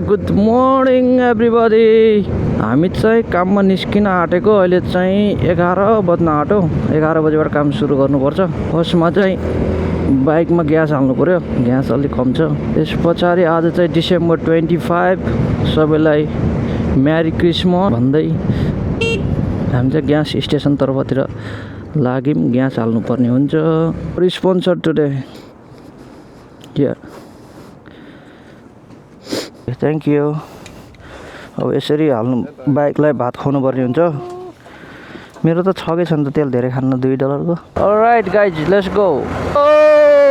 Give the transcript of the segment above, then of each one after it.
Good morning everybody. हामी चाहिँ काममा निस्किन आँटेको। अहिले चाहिँ 11 बज्न आँट्यो। 11 बजेबाट काम सुरु गर्नुपर्छ। फर्स्टमा चाहिँ बाइकमा ग्यास हाल्नु पऱ्यो, ग्यास अलिक कम छ। त्यस पछाडि आज चाहिँ डिसेम्बर 25, सबैलाई म्यारी क्रिसमस भन्दै हामी चाहिँ ग्यास स्टेसन तर्फतिर लाग्यौँ। ग्यास हाल्नुपर्ने हुन्छ। Sponsor today here, thank you. अब यसरी हाल्नु, बाइकलाई भात खुवाउनु पर्ने हुन्छ। मेरो त छकै छ नि त, तेल धेरै खान्न, $2 को। All right guys, let's go.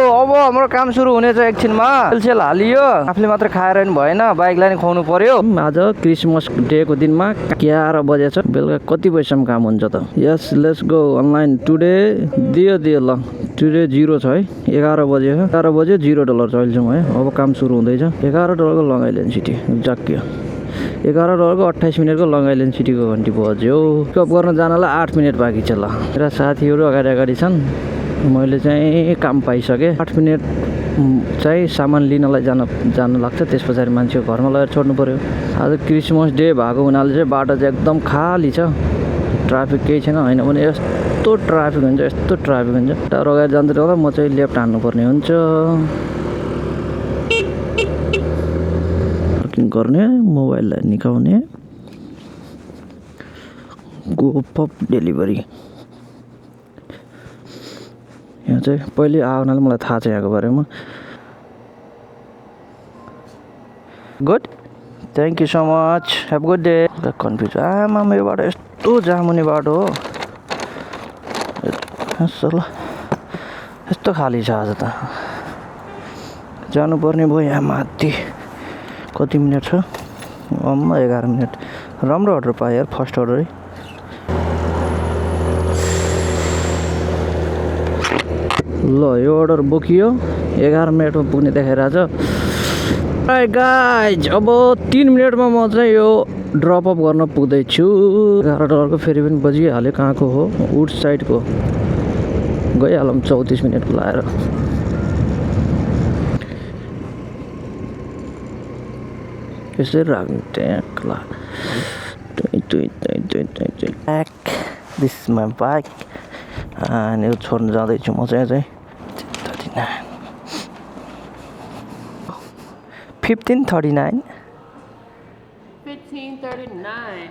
अब हाम्रो काम सुरु हुनेछ एकछिनमा। तेल हालियो, आफूले मात्र खाएर नि भएन, बाइकलाई नि खुवाउनु पर्यो। आज क्रिसमस डेको दिनमा 11 बजेछ। बेलुका कति बजीसम्म काम हुन्छ त? यस, लेट्स गो अनलाइन टुडे। दियो ल, टुडे 0 छ है। 11 बजे $0 छ अहिलेसम्म है। अब काम सुरु हुँदैछ। $11 को लङ आइल्यान्ड सिटी जाक्यो। $11 को 28 मिनटको लङ आइल्यान्ड सिटीको घन्टी बज्यो। पिकअप गर्न जानलाई 8 मिनट बाँकी छ। ल, मेरा साथीहरू अगाडि छन्। मैले चाहिँ काम पाइसकेँ। 8 मिनट चाहिँ सामान लिनलाई जान लाग्छ। त्यस पछाडि मान्छेको घरमा लगेर छोड्नु पऱ्यो। आज क्रिसमस डे भएको हुनाले चाहिँ बाटो चाहिँ एकदम खाली छ, ट्राफिक केही छैन। होइन भने यस्तो ट्राफिक हुन्छ। टाढो अगाडि जाँदै रहँदा म चाहिँ लेफ्ट हान्नुपर्ने हुन्छ। पार्किङ गर्ने, मोबाइललाई निकाउने, गोपप डेलिभरी। यहाँ चाहिँ पहिले आउनाले मलाई थाहा छ यहाँको बारेमा। Good, thank you so much, have good day. Confuse, आमा यो बाटो यस्तो जाम हुने बाटो हो। यस्तो खाली छ आज त। जानुपर्ने भयो यहाँ माथि। कति मिनट छ? 11 मिनट। राम्रो अर्डर पाएँ यार, फर्स्ट अर्डरै। ल, यो अर्डर बोकियो। 11 मिनटमा पुग्ने देखाइरहेछ। गाइज, अब 3 मिनटमा म चाहिँ यो ड्रप अफ गर्न पुग्दैछु। $11 को फेरि पनि बजिहाल्यो। कहाँको हो? वुड साइडको। गइहालौँ 34 मिनट लाएर। यसरी राख्नु ट्याक। ला, दिस इज माई बाइक। अनि छोड्नु जाँदैछु म चाहिँ 1539. 1539.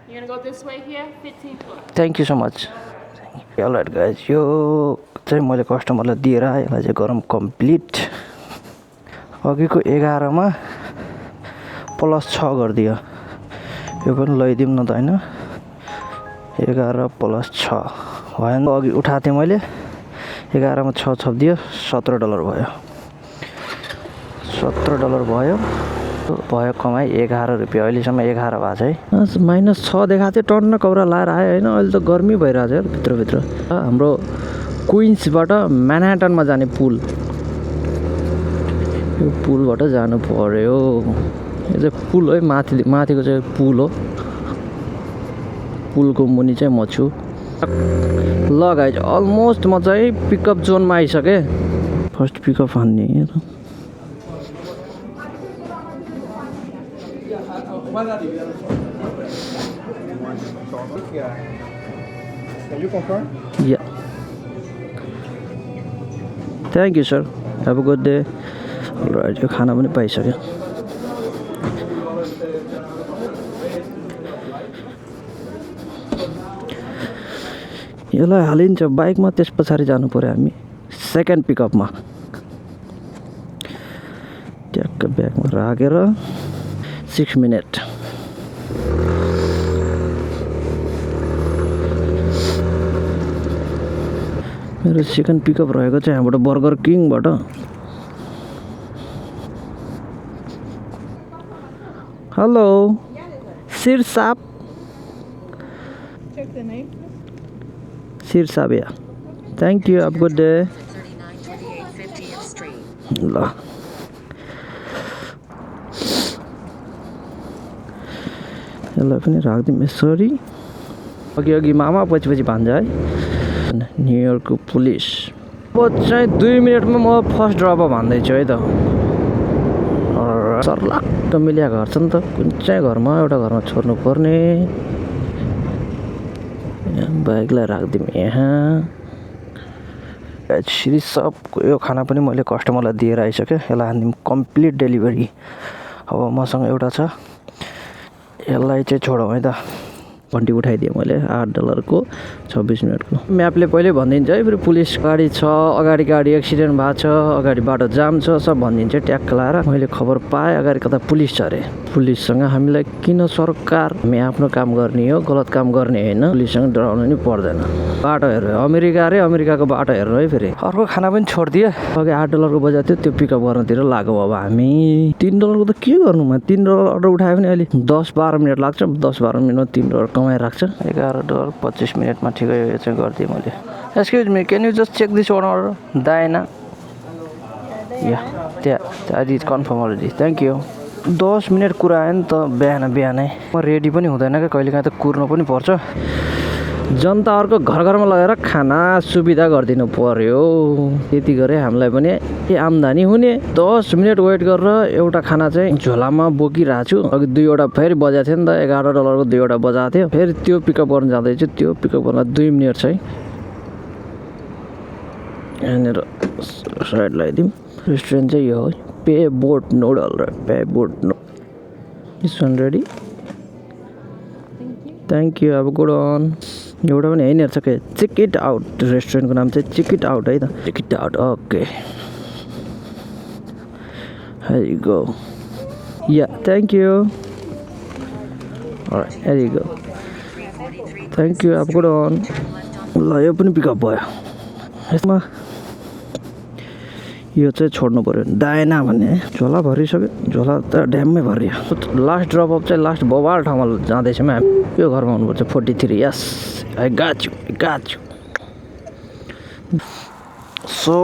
You're gonna go this way here? 15 foot. Thank you so much. All right guys, यो चाहिँ मैले कस्टमरलाई दिएर यसलाई चाहिँ गरौँ कम्प्लिट। अघिको 11 मा +6 गरिदियो। यो पनि लैदिउँ न त होइन। 11 + 6 भएन। अघि उठाएको थिएँ मैले। 11 मा 6 छपिदियो, $17 भयो। $17 भयो कमाइ ₹11। अहिलेसम्म 11 भएको छ है। -6 देखाएको थियो। टन्न कौरा लाएर आयो होइन। अहिले त गर्मी भइरहेछ यार भित्रभित्र। हाम्रो क्विन्सबाट म्यानहट्टनमा जाने पुल, यो पुलबाट जानु पर्यो। यो चाहिँ पुल है, माथिको चाहिँ पुल हो। पुलको मुनि चाहिँ म छु। ल गाइज, अलमोस्ट म चाहिँ पिकअप जोनमा आइसकेँ। फर्स्ट पिकअप हान्ने। Can you confirm? Yeah. Thank you, sir. Have a good day. Alright, यो खाना पनि पाइसक्यो। यसलाई हालिन्छ बाइकमा। त्यस पछाडि जानु पर्यो हामी सेकेन्ड पिकअपमा। ट्याक्क ब्यागमा राखेर 6 मिनट। मेरो सेकेन्ड पिकअप रहेको चाहिँ यहाँबाट बर्गर किङबाट। हेलो शिरसाप। Check the name. शिरसाप, yeah thank you, have good day. ल, यसलाई पनि राखिदिउँ यसरी। अघि मामा, पछि भान्जा है। न्युयोर्कको पुलिस। अब चाहिँ 2 मिनटमा म फर्स्ट ड्रप अफ हान्दैछु है त। सर्लाक्क मिलिया घर छ नि त कुन चाहिँ घरमा एउटा घरमा छोड्नु पर्ने बाइकलाई राखिदिउँ यहाँ एक्चुअली सबको यो खाना पनि मैले कस्टमरलाई दिएर आइसकेँ यसलाई हानिदिउँ कम्प्लिट डेलिभरी अब मसँग एउटा छ यसलाई चाहिँ छोडौँ है त घन्टी उठाइदिएँ मैले $8 को 26 मिनटको म्यापले पहिल्यै भनिदिन्छ है फेरि पुलिस गाडी छ अगाडि गाडी एक्सिडेन्ट भएको छ अगाडि बाटो जाम छ सब भनिदिन्छ ट्याक्क लाएर मैले खबर पाएँ अगाडि कता पुलिस छ अरे पुलिससँग हामीलाई किन सरकार हामी आफ्नो काम गर्ने हो गलत काम गर्ने होइन पुलिससँग डराउनु नि पर्दैन बाटो हेर्नु अमेरिका अरे अमेरिकाको बाटो हेर्नु है फेरि अर्को खाना पनि छोडिदिएँ अघि $8 को बजार थियो त्यो पिकअप गर्नतिर लाग्यो अब हामी $3 को त के गर्नुमा $3 अर्डर उठायो भने अहिले 10-12 मिनट लाग्छ 10-12 मिनटमा $3 कमाएर राख्छ $11 25 मिनटमा ठिकै यो चाहिँ गरिदिएँ मैले excuse me can you just check this order दाएन या त्यहाँ is confirm already thank you 10 minute कुरा आयो नि त बिहानै म रेडी पनि हुँदैन क्या कहिलेकाहीँ त कुर्नु पनि पर्छ जनताहरूको घर घरमा लगेर खाना सुविधा गरिदिनु पर्यो त्यति गरे हामीलाई पनि आम्दानी हुने 10 मिनट वेट गरेर एउटा खाना चाहिँ झोलामा बोकिरहेको छु अघि 2वटा फेरि बजाएको थियो नि त $11 को 2वटा बजाएको थियो फेरि त्यो पिकअप गर्न जाँदैछु त्यो पिकअप गर्न 2 मिनट छ है यहाँनिर साइड लगाइदिउँ रेस्टुरेन्ट चाहिँ यो हो पे बोट नुडल र pay boat this one ready thank you अब गुड अन एउटा पनि होइन रहेछ के चेक इट आउट रेस्टुरेन्टको नाम चाहिँ चेक इट आउट है त check it out okay here you go yeah thank you alright here you go thank you अब गुड अन ल यो पनि पिकअप भयो यसमा यो चाहिँ छोड्नु पर्यो दाएन भन्ने झोला भरिसक्यो झोला त ड्याममै भरियो लास्ट ड्रप अफ चाहिँ लास्ट बबाल ठाउँमा जाँदैछौँ हामी यो घरमा हुनुपर्छ 43 यस आई गाट यु सो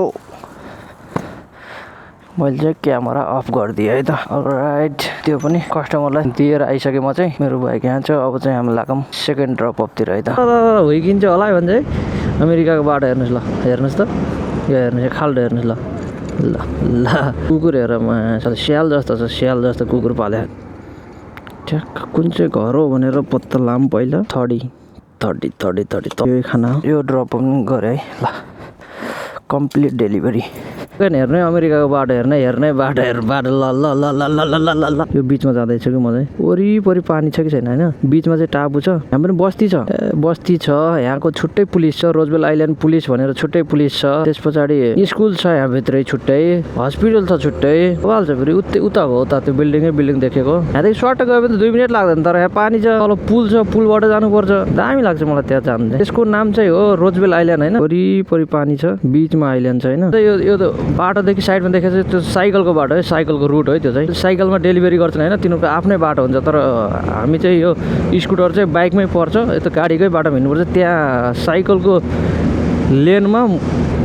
मैले चाहिँ क्यामेरा अफ गरिदिएँ है त राइट त्यो पनि कस्टमरलाई दिएर आइसकेँ म चाहिँ मेरो बाइक यहाँ छ अब चाहिँ हामी लागौँ सेकेन्ड ड्रप अफतिर है त हुइकिन्छ होला है भने चाहिँ अमेरिकाको बाटो हेर्नुहोस् ल हेर्नुहोस् त यो हेर्नुहोस् खाल्डो हेर्नुहोस् ल ल कुकुर हेर स्याल जस्तो छ स्याल जस्तो कुकुर पाले ठ्याक्क कुन चाहिँ घर हो भनेर पत्ता लाम पहिला 30 यो खाना यो ड्रप पनि गरेँ है ल कम्प्लिट डेलिभरी हेर्ने अमेरिकाको बाटो हेर्ने बाटो ल ल ल ल ल ल ल ल यो बिचमा जाँदैछ कि म चाहिँ वरिपरि पानी छ कि छैन होइन बिचमा चाहिँ टापु छ यहाँ पनि बस्ती छ यहाँको छुट्टै पुलिस छ रोजबेल आइल्यान्ड पुलिस भनेर छुट्टै पुलिस छ त्यस पछाडि स्कुल छ यहाँ भित्रै छुट्टै हस्पिटल छ छुट्टै बवाल छ फेरि उता हो उता त्यो बिल्डिङ देखेको यहाँदेखि सर्ट गयो भने त 2 मिनट लाग्दैन तर यहाँ पानी छ तल पुल छ पुलबाट जानुपर्छ दामी लाग्छ मलाई त्यहाँ जानु त्यसको नाम चाहिँ हो रोजबेल आइल्यान्ड होइन वरिपरि पानी छ बिचमा आइल्यान्ड छ होइन यो त बाटोदेखि साइडमा देखेको चाहिँ त्यो साइकलको बाटो है साइकलको रुट है त्यो चाहिँ साइकलमा डेलिभरी गर्छन् होइन तिनीहरूको आफ्नै बाटो हुन्छ तर हामी चाहिँ यो स्कुटर चाहिँ बाइकमै पर्छ यता गाडीकै बाटोमा हिँड्नुपर्छ त्यहाँ साइकलको लेनमा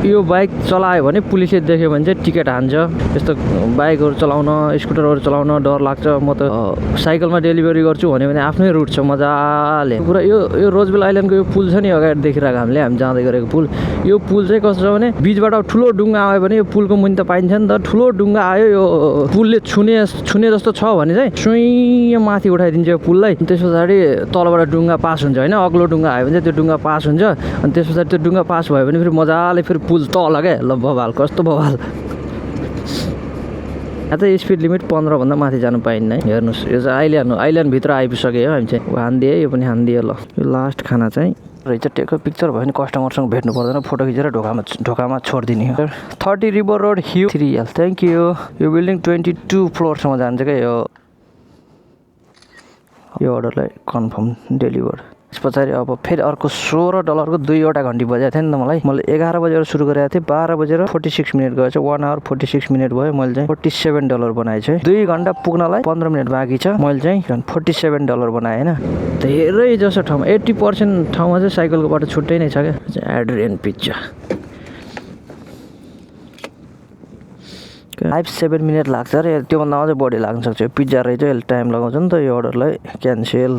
यो बाइक चलायो भने पुलिसले देख्यो भने चाहिँ टिकट हान्छ यस्तो बाइकहरू चलाउन स्कुटरहरू चलाउन डर लाग्छ म त साइकलमा डेलिभरी गर्छु भन्यो भने आफ्नै रुट छ मजाले पुरा यो रोजबेल आइल्यान्डको यो पुल छ नि अगाडि देखिरहेको हामी जाँदै गरेको पुल यो पुल चाहिँ कस्तो छ भने बिचबाट ठुलो डुङ्गा आयो भने यो पुलको मुनि त पाइन्छ नि त ठुलो डुङ्गा आयो यो पुलले छुने जस्तो छ भने चाहिँ सुई माथि उठाइदिन्छ यो पुललाई त्यस पछाडि तलबाट डुङ्गा पास हुन्छ होइन अग्लो डुङ्गा आयो भने चाहिँ त्यो डुङ्गा पास हुन्छ अनि त्यस पछाडि त्यो डुङ्गा पास भयो भने फेरि मजाले फेरि पुल तल क्या ल बवाल कस्तो बवाल यहाँ त स्पिड लिमिट 15 भन्दा माथि जानु पाइन्न है हेर्नुहोस् यो चाहिँ आइल्यान्डभित्र आइपुगिसक्यो हो हामी चाहिँ हानिदिएँ यो पनि हानिदिएँ ल यो लास्ट खाना चाहिँ रहेछ टेकको पिक्चर भयो भने कस्टमरसँग भेट्नु पर्दैन फोटो खिचेर ढोकामा छोडिदिने हो 30 river road hill 3L thank you yo building 22 फ्लोरसम्म जान्छ क्या यो अर्डरलाई कन्फर्म डेलिभर त्यस पछाडि अब फेरि अर्को $16 को 2वटा घन्टी बजाएको थियो नि त मैले 11 बजेर सुरु गरेको थिएँ 12 बजेर 46 मिनट गएछ 1 आवर 46 मिनट भयो मैले चाहिँ $47 बनाएँ चाहिँ 2 घन्टा पुग्नलाई 15 मिनट बाँकी छ मैले चाहिँ $47 बनाएँ होइन धेरै जसो ठाउँमा 80% ठाउँमा चाहिँ साइकलको बाटो छुट्टै नै छ क्या एड्रियन पिज्जा 5-7 मिनट लाग्छ अरे त्योभन्दा अझै बढी लाग्न सक्छ पिज्जा रहेछ यसले टाइम लगाउँछ नि त यो अर्डरलाई क्यान्सेल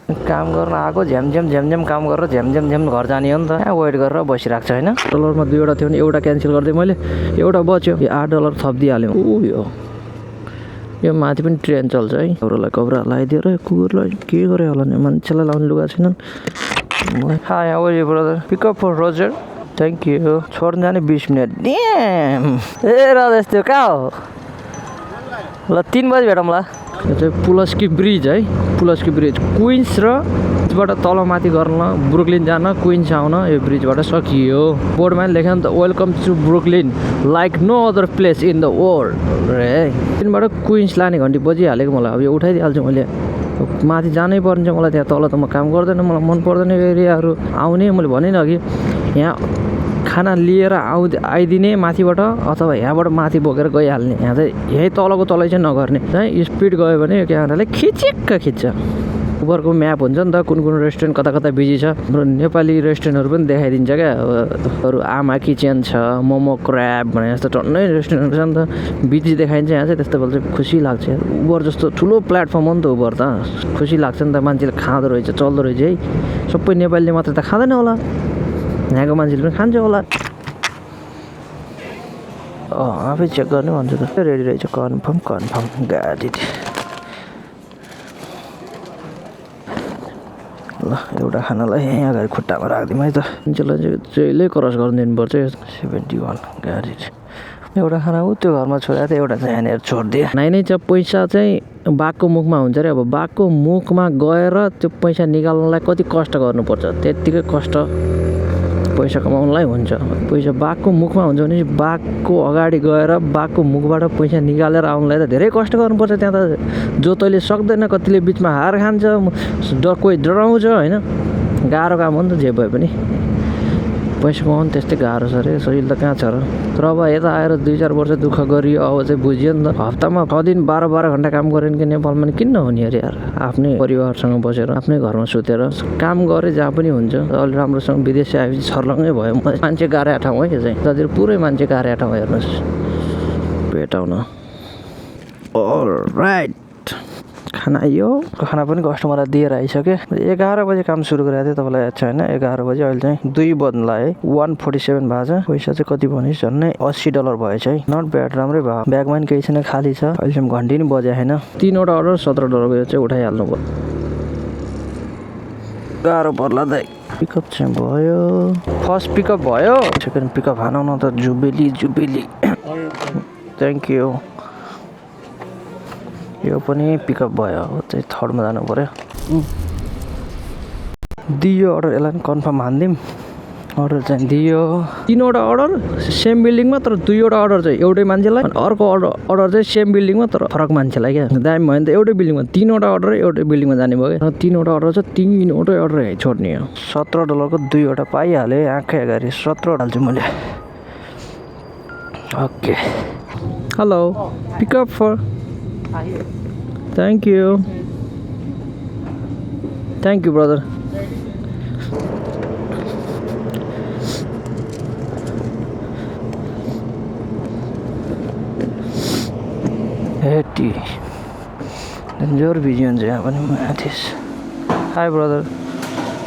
काम गर्न आएको झ्याम काम गरेर झ्याम घर जाने हो नि त यहाँ वेट गरेर बसिरहेको छ होइन $2मा 2वटा थियो भने एउटा क्यान्सल गरिदिएँ मैले एउटा बच्यो यो $8 थपिदिइहाल्यो यो यो माथि पनि ट्रेन चल्छ है कुकुरलाई कब्रा लगाइदिएर कुकुरलाई के गरे होला नि मान्छेलाई लाउने लुगा छैनन् hi how are you brother pick up for Roger thank you छोड्नु जाने 20 मिनट ड्याम ए राजेश त्यो कहाँ हो ल 3 बजी भेटौँला यो चाहिँ पुलस्की ब्रिज है पुलस्की ब्रिज क्विन्स र बाट तल माथि गर्न ब्रुकलिन जान क्विन्स आउन यो ब्रिजबाट सकियो बोर्डमा लेख्यो नि त welcome to Brooklyn like no other place in the world रे तिनबाट क्विन्स लाने घन्टी बजिहालेको मलाई अब यो उठाइदिइहाल्छु मैले माथि जानै पर्ने चाहिँ मलाई त्यहाँ तल त म काम गर्दैन मलाई मन पर्दैन यो एरियाहरू आउने मैले भने नि अघि यहाँ खाना लिएर आइदिने माथिबाट अथवा यहाँबाट माथि बोकेर गइहाल्ने यहाँ चाहिँ यहीँ तलको तलै चाहिँ नगर्ने चाहिँ स्पिड गयो भने यो क्यामेराले खिचिक्क खिच्छ उबरको म्याप हुन्छ नि त कुन कुन रेस्टुरेन्ट कता कता बिजी छ हाम्रो नेपाली रेस्टुरेन्टहरू पनि देखाइदिन्छ क्या अब अरू आमा किचन छ मोमो क्र्याब भने जस्तो टन्नै रेस्टुरेन्टहरू छ नि त बिजी देखाइन्छ यहाँ चाहिँ त्यस्तो बेला चाहिँ खुसी लाग्छ उबर जस्तो ठुलो प्लेटफर्म हो नि त उबर त खुसी लाग्छ नि त मान्छेले खाँदो रहेछ चल्दो रहेछ है सबै नेपालीले मात्र त खाँदैन होला यहाँको मान्छेले पनि खान्छ होला आफै चेक गर्ने भन्छु त रेडी रहेछ कन्फर्म गाडी ल एउटा खानालाई यहाँ अगाडि खुट्टामा राखिदिउँ है त मान्छेलाई चाहिँ जहिले क्रस गरिदिनुपर्छ 71 गाडी एउटा खाना ऊ त्यो घरमा छोडेको थियो एउटा चाहिँ यहाँनिर छोडिदिएँ नै चाहिँ पैसा चाहिँ बाघको मुखमा हुन्छ अरे अब बाघको मुखमा गएर त्यो पैसा निकाल्नलाई कति कष्ट गर्नुपर्छ त्यत्तिकै कष्ट पैसा कमाउनलाई हुन्छ पैसा बाघको मुखमा हुन्छ भने बाघको अगाडि गएर बाघको मुखबाट पैसा निकालेर आउनलाई त धेरै कष्ट गर्नुपर्छ त्यहाँ त जो तैँले सक्दैन कतिले बिचमा हार खान्छ कोही डराउँछ होइन गाह्रो काम हो नि त जे भए पनि पैसा कमाउनु त्यस्तै गाह्रो छ अरे सजिलो त कहाँ छ र तर अब यता आएर 2-4 वर्ष दुःख गरियो अब चाहिँ बुझियो नि त हप्तामा 6 दिन 12 घन्टा काम गरेन कि नेपालमा किन नहुने अरे यार आफ्नै परिवारसँग बसेर आफ्नै घरमा सुतेर काम गरे जहाँ पनि हुन्छ अलि राम्रोसँग विदेशी आएपछि छर्लङ्गै भयो मान्छे गाह्रो ठाउँ है यो चाहिँ दाजु पुरै मान्छे गाह्रो ठाउँ हेर्नुहोस् भेटाउन अलराइट खाना आइयो खाना पनि कस्टमरलाई दिएर आइसक्यो 11 बजे काम सुरु गरेको थियो तपाईँलाई याद छ होइन 11 बजे अहिले चाहिँ 2 बज्नुला है 147 भएको छ पैसा चाहिँ कति भनेपछि झन्नै $80 भएछ है नट ब्याड राम्रै भयो ब्यागमा पनि केही छैन खाली छ अहिलेसम्म घन्टी नि बजे होइन 3वटा अर्डर $17 को यो चाहिँ उठाइहाल्नु भयो गाह्रो पर्ला दाइ पिकअप चाहिँ भयो फर्स्ट पिकअप भयो सेकेन्ड पिकअप हानौँ न त जुबेली थ्याङ्क यू यो पनि पिकअप भयो चाहिँ थर्डमा जानु पर्यो दियो अर्डर यसलाई पनि कन्फर्म हानिदिउँ अर्डर चाहिँ दियो 3वटा अर्डर सेम बिल्डिङमा तर 2वटा अर्डर चाहिँ एउटै मान्छेलाई अनि अर्को अर्डर चाहिँ सेम बिल्डिङमा तर फरक मान्छेलाई क्या दामी भयो नि त एउटै बिल्डिङमा 3वटा अर्डर एउटै बिल्डिङमा जाने भयो क्या 3वटा अर्डर चाहिँ 3वटै अर्डर यहीँ छोड्ने हो $17 को 2वटा पाइहालेँ आँखै अगाडि 17 हाल्छु मैले okay hello pickup for Thank you brother 80 जोर बिजी हुन्छ यहाँ पनि माथिस hi brother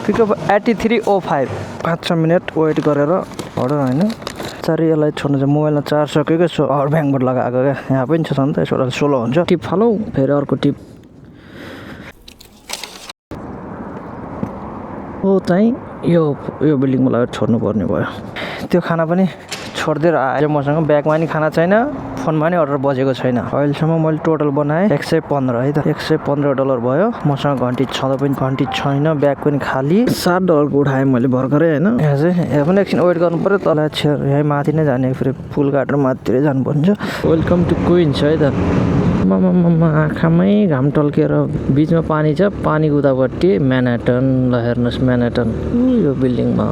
pickup 8305 5-6 minute wait गरेर अर्डर होइन चारी यसलाई छोड्नु चाहिँ मोबाइलमा चार्ज सकेको छ पावर ब्याङ्कबाट लगाएको क्या यहाँ पनि छ नि त यसबाट 16 हुन्छ टिप फालौँ फेरि अर्को टिप हो चाहिँ यो बिल्डिङमा लगेर छोड्नु पर्ने भयो त्यो खाना पनि छोडिदिएर आयो मसँग ब्यागमा नि खाना छैन फोनमा नि अर्डर बजेको छैन अहिलेसम्म मैले टोटल बनाएँ 115 है त $115 भयो मसँग घन्टी छँदा पनि घन्टी छैन ब्याग पनि खाली $7 को उठाएँ मैले भर्खरै होइन यहाँ चाहिँ यहाँ पनि एकछिन वेट गर्नु पऱ्यो तल यहीँ माथि नै जाने फेरि पुल काटेर माथितिरै जानुपर्छ वेलकम टु क्विन्स है त आँखामै घाम टल्केर बिचमा पानी छ पानीको उतापट्टि म्यानहट्टन ल हेर्नुहोस् म्यानहट्टन यो बिल्डिङमा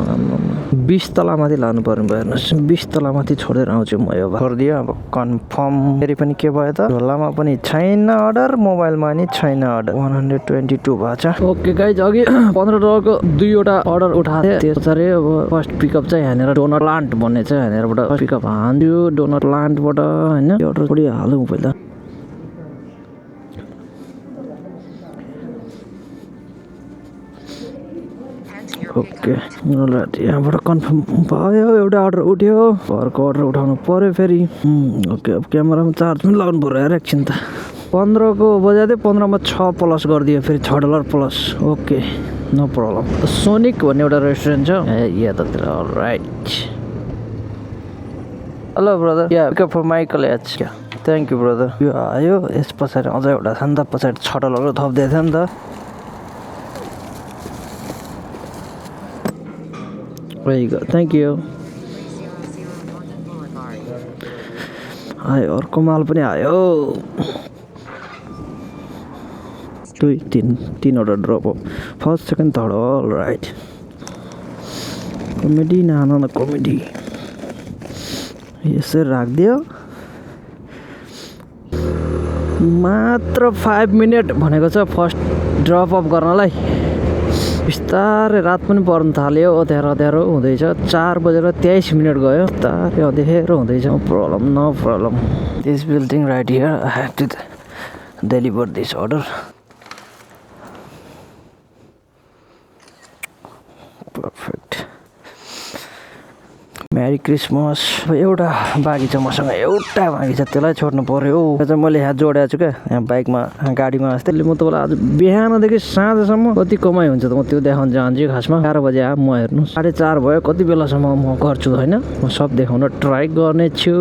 20 तलामाथि लानु पर्ने भयो हेर्नुहोस् 20 तलामाथि छोडेर आउँछु म यो गरिदियो अब कन्फर्म फेरि पनि के भयो त झोलामा पनि छैन अर्डर मोबाइलमा नि छैन अर्डर 122 भएको छ ओके गाइज अघि $15 को 2वटा अर्डर उठाएको थिएँ त्यसरी अब फर्स्ट पिकअप चाहिँ यहाँनिर डोनट प्लान्ट भन्ने चाहिँ यहाँनिरबाट पिकअप हान्दियो डोनट प्लान्टबाट होइन यो अर्डर पनि हालौँ पहिला ओके यहाँबाट कन्फर्म भयो एउटा अर्डर उठ्यो अर्को अर्डर उठाउनु पऱ्यो फेरि ओके अब क्यामेरामा चार्ज पनि लगाउनु पऱ्यो यार एकछिन त 15 को बजाउँदै 15 मा 6 प्लस गरिदियो फेरि $6 plus okay no problem Sonic भन्ने एउटा रेस्टुरेन्ट छ यतातिर right hello brother yeah pick up for Michael H thank you brother यो आयो यस पछाडि अझ एउटा छ नि त पछाडि $6 थप्दै थियो नि त थ्याङ्क यू आयो अर्को माल पनि आयो 3वटा ड्रप हो first second third all right comedy न कमेडी यसरी राखिदियो मात्र 5 मिनट भनेको छ फर्स्ट ड्रप अफ गर्नलाई बिस्तारै रात पनि पर्न थाल्यो अँध्यारो हुँदैछ 4:23 गयो बिस्तारै अँध्यारो हुँदैछ no problem this building right here I have to deliver this order perfect merry Christmas एउटा बाँकी छ मसँग एउटा बाँकी छ त्यसलाई छोड्नु पर्यो त्यो चाहिँ मैले यहाँ जोडेको छु क्या यहाँ बाइकमा गाडीमा अस्ति म तपाईँलाई आज बिहानदेखि साँझसम्म कति कमाइ हुन्छ त म त्यो देखाउन चाहन्छु खासमा 11 बजे आयो म हेर्नु 4:30 भयो कति बेलासम्म म गर्छु होइन म सब देखाउन ट्राई गर्नेछु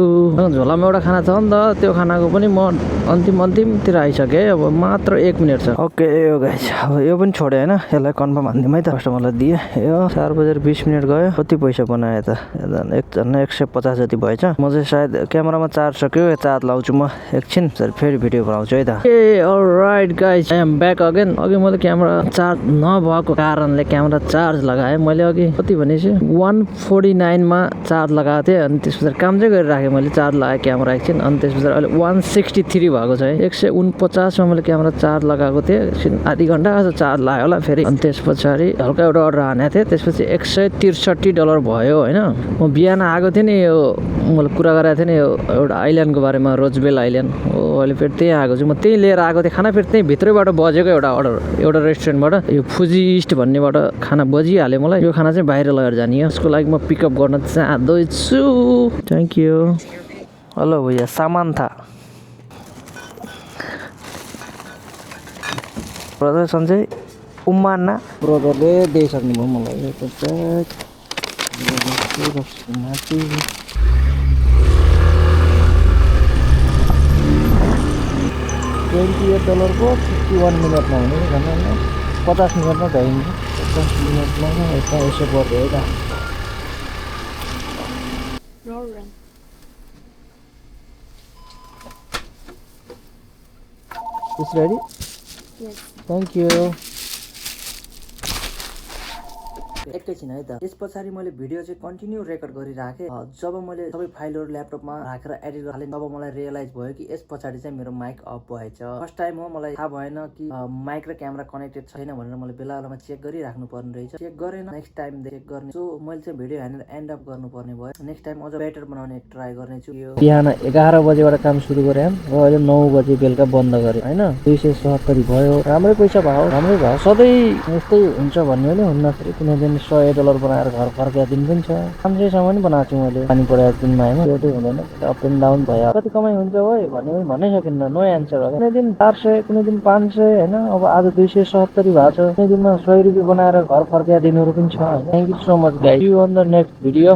झोलामा एउटा खाना छ नि त त्यो खानाको पनि म अन्तिमतिर आइसकेँ अब मात्र 1 मिनट छ ओके यो गाइस अब यो पनि छोडेँ होइन यसलाई कन्फर्म हानिदिउँ है त कस्टमरलाई दिएँ यो 4:20 गयो कति पैसा बनायो त एकजना 150 जति भएछ म चाहिँ सायद क्यामेरामा चार्ज सक्यो चार्ज लाउँछु म एकछिन फेरि भिडियो बनाउँछु है त ah alright guys I am back again अघि मैले क्यामेरा चार्ज नभएको कारणले क्यामेरा चार्ज लगाएँ मैले अघि कति भनेपछि 149 मा चार्ज लगाएको थिएँ अनि त्यस पछाडि काम चाहिँ गरिराखेँ मैले चार्ज लगाएँ क्यामेरा एकछिन अनि त्यस पछाडि अहिले 163 भएको छ है 149 मा मैले क्यामेरा चार्ज लगाएको थिएँ एकछिन आधी घन्टा चार्ज लाग्यो होला फेरि अनि त्यस पछाडि हल्का एउटा अर्डर हानेको थिएँ त्यसपछि $163 भयो होइन म बिहान आएको थिएँ नि यो मैले कुरा गरेको थिएँ नि यो एउटा आइल्यान्डको बारेमा रोजबेल आइल्यान्ड हो अहिले फेरि त्यहीँ आएको छु म त्यहीँ लिएर आएको थिएँ खाना फेरि त्यहीँ भित्रैबाट बजेको एउटा अर्डर एउटा रेस्टुरेन्टबाट यो फुजी इस्ट भन्नेबाट खाना बजिहाल्यो मलाई यो खाना चाहिँ बाहिर लगेर जाने हो यसको लागि म पिकअप गर्न चाहँदैछु थ्याङ्क यू हेलो भैया सामान था ब्रदर सन्चै उमाना ब्रदरले दिइसक्नुभयो मलाई $28 को 51 मिनटमा हुने खाना 50 मिनटमा भइन्छ 50 मिनटमा यता यसो पर्यो है त Roran. Is ready? Yes. Thank you. एकैछिन है त त्यस पछाडि मैले भिडियो चाहिँ कन्टिन्यू रेकर्ड गरिराखेँ जब मैले सबै फाइलहरू ल्यापटपमा राखेर एडिट गरेँ तब मलाई रियलाइज भयो कि यस पछाडि चाहिँ मेरो माइक अफ भएछ फर्स्ट टाइम हो मलाई थाहा भएन कि माइक र क्यामेरा कनेक्टेड छैन भनेर मैले बेला बेलामा चेक गरिराख्नु पर्ने रहेछ चेक गरेन नेक्स्ट टाइम चेक गर्ने सो मैले चाहिँ भिडियो हानेर एन्ड अप गर्नुपर्ने भयो नेक्स्ट टाइम अझ बेटर बनाउने ट्राई गर्नेछु बिहान 11 बजेबाट काम सुरु गरेँ र अहिले 9 बजे बेलुका बन्द गरेँ होइन 270 भयो राम्रै पैसा भयो राम्रै भयो सधैँ यस्तै हुन्छ भन्ने हो नि हुन्न फेरि कुनै दिन $100 बनाएर घर फर्केको दिन पनि छ 500सम्म पनि बनाएको छु मैले पानी परेको दिनमा होइन एउटै हुँदैन अप एन्ड डाउन भयो कति कमाइ हुन्छ हो भन्नै सकिन्न नो एन्सर हो कुनै दिन 400 कुनै दिन 500 होइन अब आज 270 भएको छ कुनै दिनमा $100 बनाएर घर फर्केको दिनहरू पनि छ thank you so much guys see you on the next video